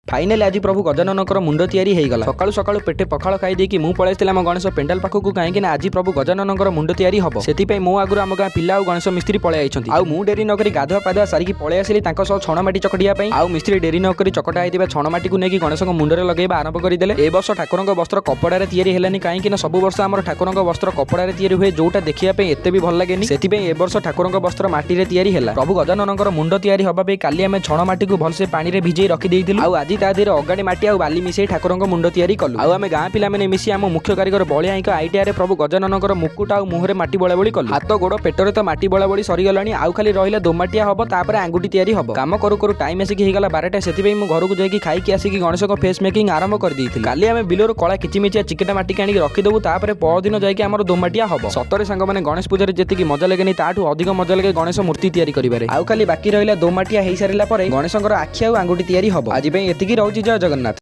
Finally ଆଜି ପ୍ରଭୁ ଗଜାନନଙ୍କର ମୁଣ୍ଡ ତିଆରି ହେଇଗଲା। ସକାଳୁ ସକାଳୁ ପେଟେ ପଖାଳ ଖାଇ ଦେଇକି ମୁଁ ପଳେଇ ଆସିଥିଲି ଆମ ଗଣେଶ ପେଣ୍ଡାଲ ପାଖକୁ, କାହିଁକି ନା ଆଜି ପ୍ରଭୁ ଗଜାନନଙ୍କର ମୁଣ୍ଡ ତିଆରି ହବ। ସେଥିପାଇଁ ମୋ ଆଗରୁ ଆମ ଗାଁ ପିଲା ଆଉ ଗଣେଶ ମିସ୍ତ୍ରୀ ପଳେଇ ଆଇଛନ୍ତି। ଆଉ ମୁଁ ଡେରି ନକରି ଗାଧୁଆ ପାଧୁଆ ସାରିକି ପଳେଇ ଆସିଲି ତାଙ୍କ ସହ ଛଣ ମାଟି ଚକଟିବା ପାଇଁ। ଆଉ ମିସ୍ତ୍ରୀ ଡେରି ନକରି ଚକଟା ହେଇଥିବା ଛଣ ମାଟିକୁ ନେଇକି ଗଣେଶଙ୍କ ମୁଣ୍ଡରେ ଲଗେଇବା ଆରମ୍ଭ କରିଦେଲେ। ଏ ବର୍ଷ ଠାକୁରଙ୍କ ବସ୍ତ୍ର କପଡ଼ାରେ ତିଆରି ହେଲାନି, କାହିଁକି ନା ସବୁ ବର୍ଷ ଆମର ଠାକୁରଙ୍କ ବସ୍ତ୍ର କପଡ଼ାରେ ତିଆରି ହୁଏ, ଯୋଉଟା ଦେଖିବା ପାଇଁ ଏତେ ବି ଭଲ ଲାଗେନି। ସେଥିପାଇଁ ଏ ବର୍ଷ ଠାକୁରଙ୍କ ବସ୍ତ୍ର ମାଟିରେ ତିଆରି ହେଲା। ପ୍ରଭୁ ଗଜାନନଙ୍କର ମୁଣ୍ଡ ତିଆରି ହବା ପାଇଁ କାଲି ଆମେ ଛଣ ମାଟିକୁ ଭଲସେ ପାଣିରେ ଭିଜେଇ ରଖିଦେଇଥିଲୁ। ଆଉ ଆଜି ତା ଦେହରେ ଅଗାଡ଼ି ମାଟି ଆଉ ବାଲି ମିଶେଇ ଠାକୁରଙ୍କ ମୁଣ୍ଡ ତିଆରି କଲୁ। ଆଉ ଆମେ ଗାଁ ପିଲାମାନେ ମିଶି ଆମ ମୁଖ୍ୟ କାରିଗର ବଳିଆଙ୍କ ଆଇଟିଆରେ ପ୍ରଭୁ ଗଜାନନଙ୍କର ମୁକୁଟ ଆଉ ମୁହଁରେ ମାଟି ବୋଳାବୋଳି କଲୁ। ହାତ, ଗୋଡ଼, ପେଟରେ ତ ମାଟି ବୋଳାବୋଳି ସରିଗଲାଣି, ଆଉ ଖାଲି ରହିଲା ଦୋମାଟିଆ ହବ, ତାପରେ ଆଙ୍ଗୁଠି ତିଆରି ହବ। କାମ କରୁ କରୁ ଟାଇମ୍ ଆସିକି ହେଇଗଲା 12ଟା। ସେଥିପାଇଁ ମୁଁ ଘରକୁ ଯାଇକି ଖାଇକି ଆସିକି ଗଣେଶଙ୍କ ଫେସ୍ ମେକିଂ ଆରମ୍ଭ କରିଦେଇଥିଲି। କାଲି ଆମେ ବିଲରୁ କଳା କିଚିମିଚିଆ ଚିକିଟା ମାଟିକି ଆଣିକି ରଖିଦେବୁ, ତାପରେ ପରଦିନ ଯାଇକି ଆମର ଦୋମାଟିଆ ହବ। ସତରେ ସାଙ୍ଗମାନେ, ଗଣେଶ ପୂଜାରେ ଯେତିକି ମଜା ଲାଗେନି, ତାଠୁ ଅଧିକ ମଜା ଲାଗେ ଗଣେଶ ମୂର୍ତ୍ତି ତିଆରି କରିବାରେ। ଆଉ ଖାଲି ବାକି ରହିଲା ଦୋମାଟିଆ ହେଇସାରିଲା ପରେ ଗଣେଶଙ୍କର ଆଖି ଆଉ ଆଙ୍ଗୁଠି ତିଆରି ହବ। ଆଜି ପାଇଁ ଏତିକି ରହୁଛି। ଜୟ ଜଗନ୍ନାଥ।